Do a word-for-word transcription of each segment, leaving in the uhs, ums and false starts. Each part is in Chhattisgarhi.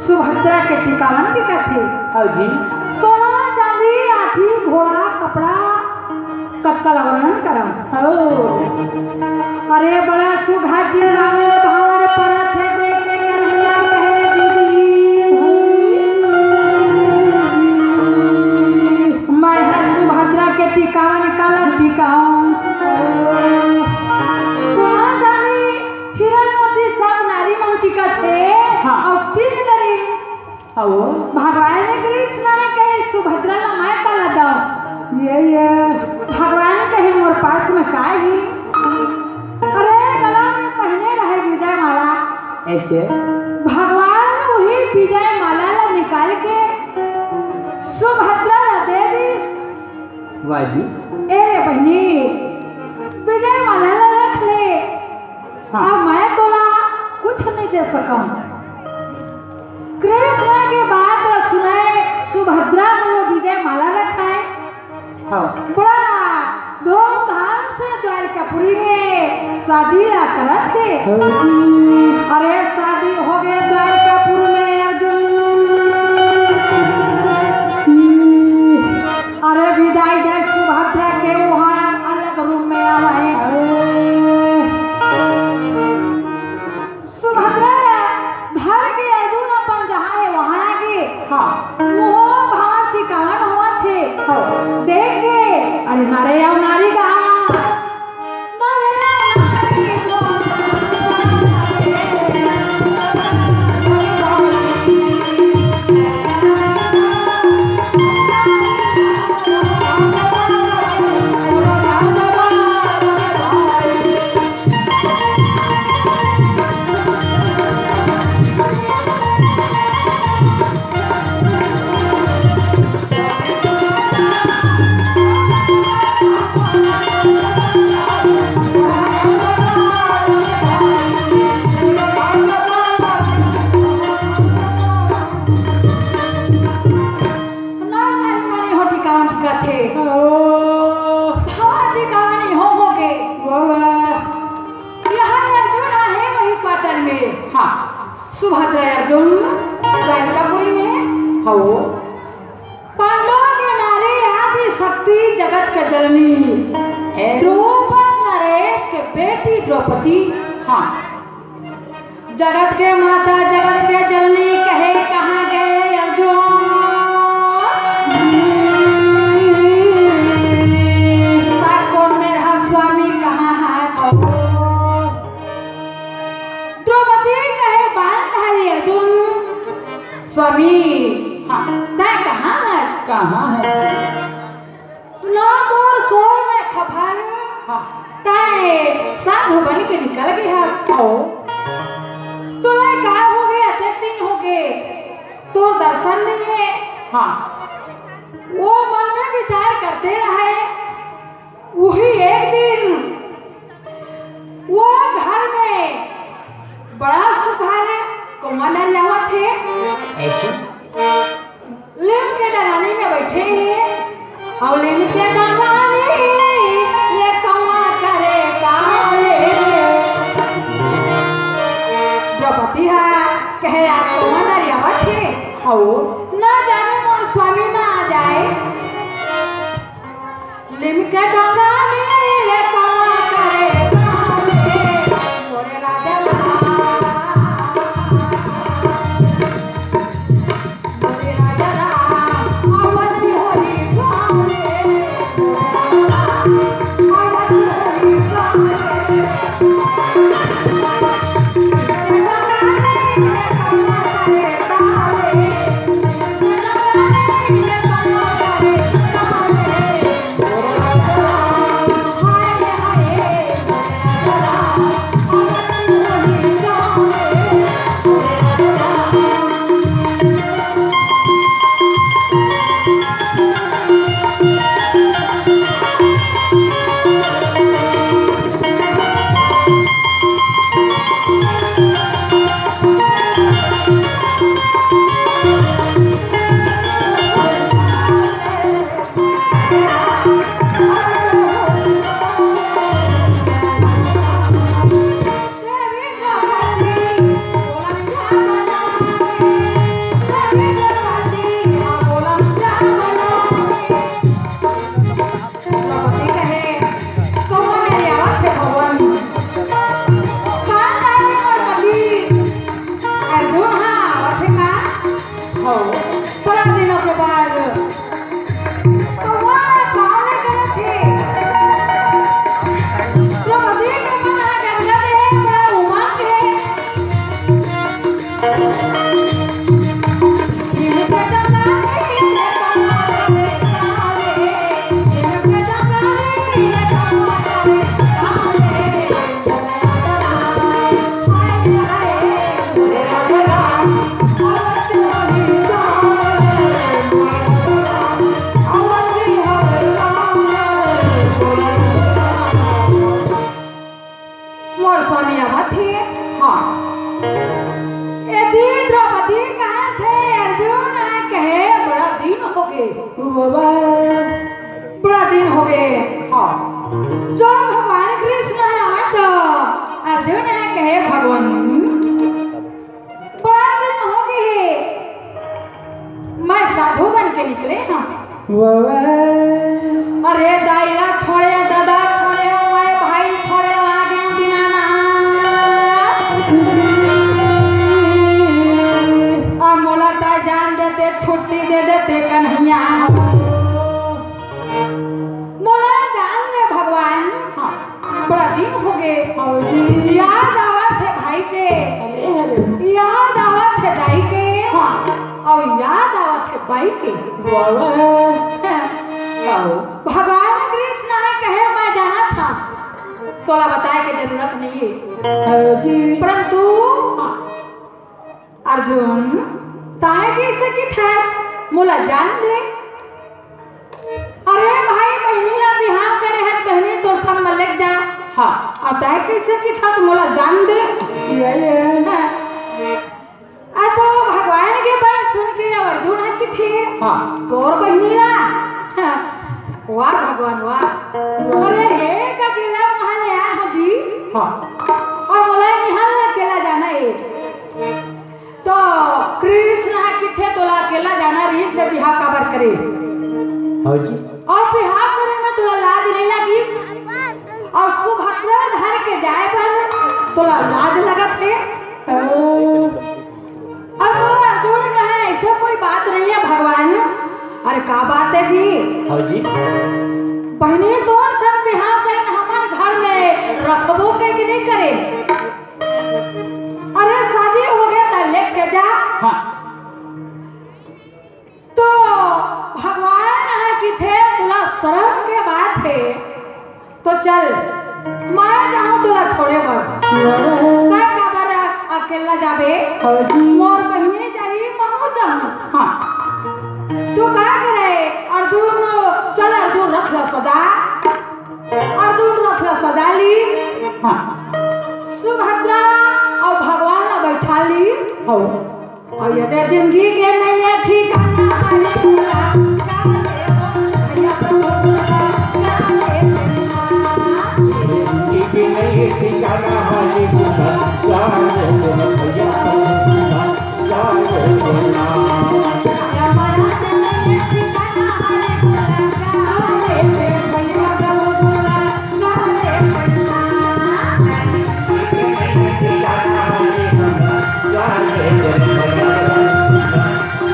सुभद्रा के टिकावन भी कथे। हाँ जी। सोना, चांदी, हाथी, घोड़ा, कपड़ा, कतका ला वर्णन करम। हो। अरे बड़ा सुघर टिकावन भावन परत हे, देख के कन्हैया कहे दीदी। मैं हा सुभद्रा के टिकावन काला टिकावन। सोना, चांदी, हीरा मोती सब नारी मन टिकत हे। हाँ। अउ तीन डरी। अउ भगवान कृष्ण ने कहे, "सुभद्रा ला मैं काला दव?" ये, ये। भगवान कहे, "मोर पास में का ही?" अरे, गला में पहिने रहे विजय माला। ऐसे? भगवान वही विजय माला ला निकाल के सुभद्रा ला दे दिस। वाह जी। ए रे बहिनी, विजय माला ला रख ले। हाँ। अब मैं तोला कुछ नहीं दे सकम। कृष्ण के बात ला सुनाए, सुभद्रा को विजय माला रखाए। हाँ। बड़ा धूमधाम से द्वारिकापुरी में शादी ला करत हे। हाँ। अरे शादी हो गए द्वारिकापुर में अर्जुन। अरे विदाई दे सुभद्रा के, वहाँ अलग रूम में आवे। अरे। सुभद्रा धर के अर्जुन अपन जहाँ हे वहाँ आगे। हाँ। वो भांति कावन होवत हे। हाँ। देख के, अरे हरे अउ नारी कहा। नारी नारी माने हो टिकावन कथे। ओ। हाँ, टिकावन हो, हो गे। वाह, वाह। यहाँ अर्जुन आहे वही क्वार्टर में। हाँ। सुभद्रा अर्जुन द्वारिकापुरी में। हाँ। पांडव के नारी आदि शक्ति जगत के जननी। है। द्रुपद नरेश के बेटी द्रौपदी। हाँ। जगत के माता, जगत के जननी कहे कहाँ गए अर्जुन? ता कोन मेर हा स्वामी कहाँ है? द्रौपदी कहे बाण धारी अर्जुन। स्वामी, हाँ। तैं कहाँ है? कहाँ है? ना तो सोर न खबर। हाँ। तैं साधु बन के निकल गे हस। आओ। तोला का हो गे? अतेक दिन हो गे, तोर दर्शन नहीं है। हाँ। वो मन में विचार करते रहे। वही एक दिन वो घर में बड़ा सुघर कौआ नरियावत हे। ऐसे? लीम के डलानी में बैठे हे। अउ लीम के डलानी ले कौआ करे काले। द्रौपदी हा कहे, "आज कौआ नरियावत हे, अउ ना जाने मोर स्वामी ना आ जाए।" लिमके डोंगा मिले कौआ करे काले, मोरे राजा राम। मोरे राजा राम, आवत होरी स्वामी। मोरे राजा राम, आवत होरी स्वामी। बड़ा दिनों के बाद भगवान काले करत हे। द्रौपदी के मन ह गदगद हे, बड़ा उमंग हे। मोर स्वामी आवत हे। हाँ। ए दिन द्रौपदी कहत हे, अर्जुन ह कहे, "बड़ा दिन होगे।" बाबा, बड़ा दिन होगे। हाँ। जब भगवान कृष्ण ह आवत, अर्जुन ह कहे, "भगवान, बड़ा दिन होगे हे, मैं साधु बन के निकले हँव।" अरे दाई ला छोड़े, दादा छोड़े, मैं भाई छोड़े, आगे बिना ना। अब मोला त जान देते, छुट्टी दे देते कन्हैया। मोला जान दे भगवान। हाँ। बड़ा दिन होगे। हाँ जी। याद आवत हे भाई के। अरे, अरे। याद आवत हे दाई के। हाँ। अउ याद आवत हे बाई के। वाह, वाह। हाँ। भगवान कृष्ण ह कहे, "मैं जानत हँव, तोला बताए के जरूरत नइ हे।" हाँ जी। परंतु, हाँ। अर्जुन, तैं कइसे किथस, मोला जान दे। अरे भाई, बहिनी ला बिहाव करे हस, बहिनी तोर संग म लेग जा। हाँ। अब तैं कइसे किथस, मोला जान दे। ये, ये। हाँ। आ तो भगवान के बात सुन के अब अर्जुन ह किथे। हाँ। तोर बहिनी ला। हाँ। वाह भगवान, वाह। अरे हे, का अकेला महल ले आए हो जी। हाँ। अउ मोला इहाँ अकेला जाना हे। तो कृष्ण ह किथे तोला अकेला जाना रहिस, बिहाव काबर करे? हाँ जी। अउ बिहाव करे म तोला लाज नइ लगिस? अउ सुभद्रा धर के जाए बर तोला लाज लगत हे? अउ अर्जुन कहे, "ऐसे कोई बात नहीं है भगवान।" अरे का बात हे जी? हाँ जी। बहिनी तोर संग बिहाव करेन, हमर घर म रखबो कहिके नइ करेन। अरे शादी होगे त लेके जा। हाँ। तो भगवान ह किथे तोला शरम के बात हे, तो चल, मैं जाहूँ तोला छोड़े बर। तैं काबर अकेला जाबे? मोर बहिनी जाही, महूँ जाहूँ। हाँ। तू का करे? अर्जुन, चल अर्जुन रथ ला सजा। अर्जुन रथ ला सजा लीस। हाँ। सुभद्रा अउ भगवान ला बइठा लीस। हाँ। अउ ये दे जिंदगी के नइ हे ठिकाना, हाय भोला, का ले बोला, भैया प्रभु भोला, का ले बोला। जिंदगी के नइ हे ठिकाना, हाय भोला, का ले बोला, भैया प्रभु भोला, का ले बोला। हमारा नइ हे ठिकाना, हाय भोला, का ले बोला, भैया प्रभु भोला।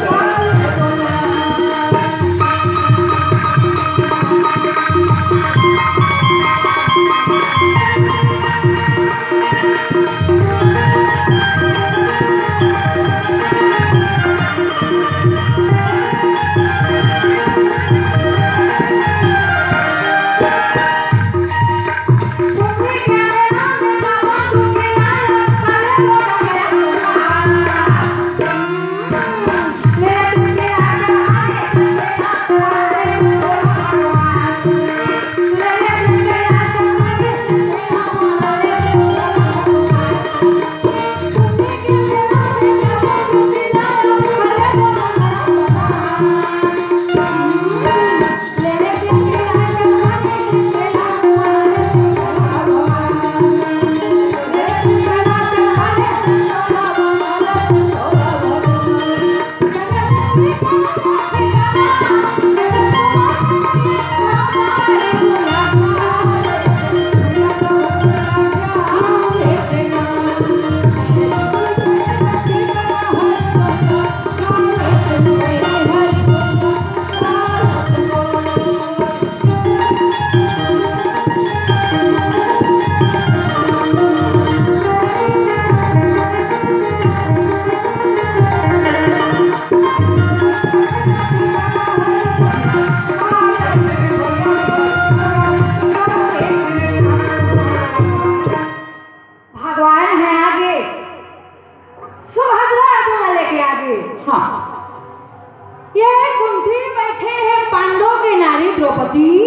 जी।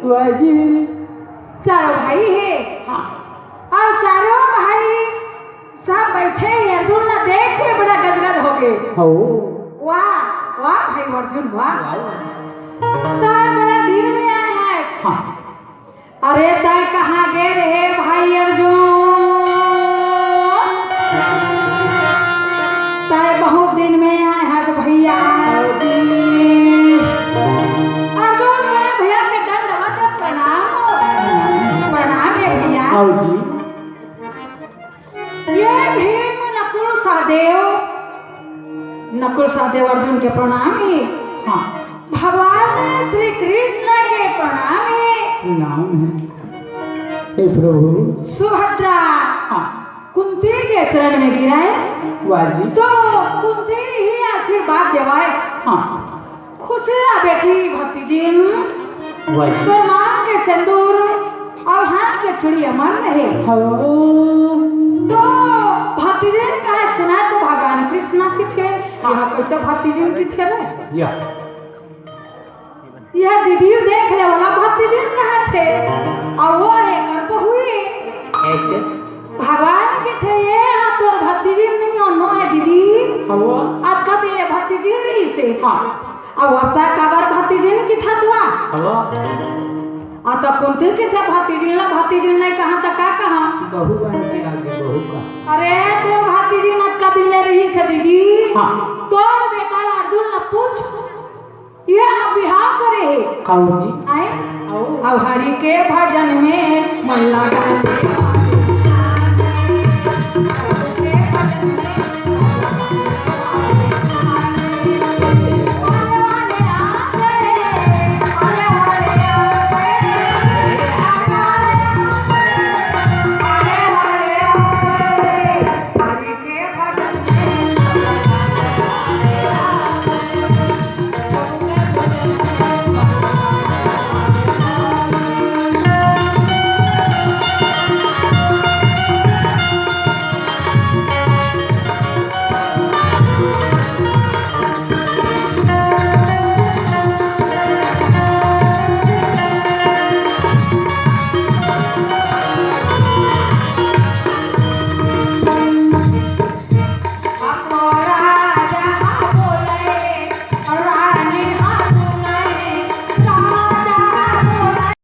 वाह जी। चारों भाई हे। हाँ। अउ चारों भाई सब बइठे हे, अर्जुन ला देख के बड़ा गदगद होगे। हो। वाह, वाह भाई अर्जुन, वाह। वाह। तैं बड़ा दिन में आए हस। हाँ। अरे तैं कहाँ गे रहे भाई अर्जुन? तैं बहुत दिन में आए हस भैया। अर्जुन के भैया के दंडवत प्रणाम। प्रणाम रे भैया। आओ जी। ये भीम नकुल सहदेव, नकुल सहदेव अर्जुन के प्रणाम हे। हाँ। भगवान श्री कृष्ण के प्रणाम हे। प्रणाम हे। हे प्रभु। सुभद्रा। हाँ। कुंती के चरण में गिराए। वाह जी। तो कुंती ही आशीर्वाद देवाए। हाँ। खुशी ला बेटी भतीजिन। वाह जी। तोर मांग के सिंदूर अउ हाथ के चूड़ी अमर रहे। हो। तो भतीजिन कहे सुना तो भगवान कृष्ण किथे। हाँ। यहाँ कैसे भतीजिन किथे रे? या। यह दीदी देख ले, ओला भतीजिन कहथे। अउ वो हे कर बहुए। ऐसे? भगवान किथे, ये हा तोर भतीजिन नहीं हो, नो हे दीदी। हवा। अतका दिन ले भतीजिन रहिसे। हाँ। अउ अतका काबर भतीजिन किथस वा? हवा। अतका कुंती किथे भतीजिन ला, भतीजिन नहीं कहा त का कहा? बहू बन के आगे बहू का। अरे तोर भतीजिन अतका दिन ले रहिसे दीदी। हाँ। तोर बेटा ला अर्जुन ला पूछ। ये हा बिहाव करे हे। आओ जी। आए? आओ। अउ हरि के भजन में मन लगा।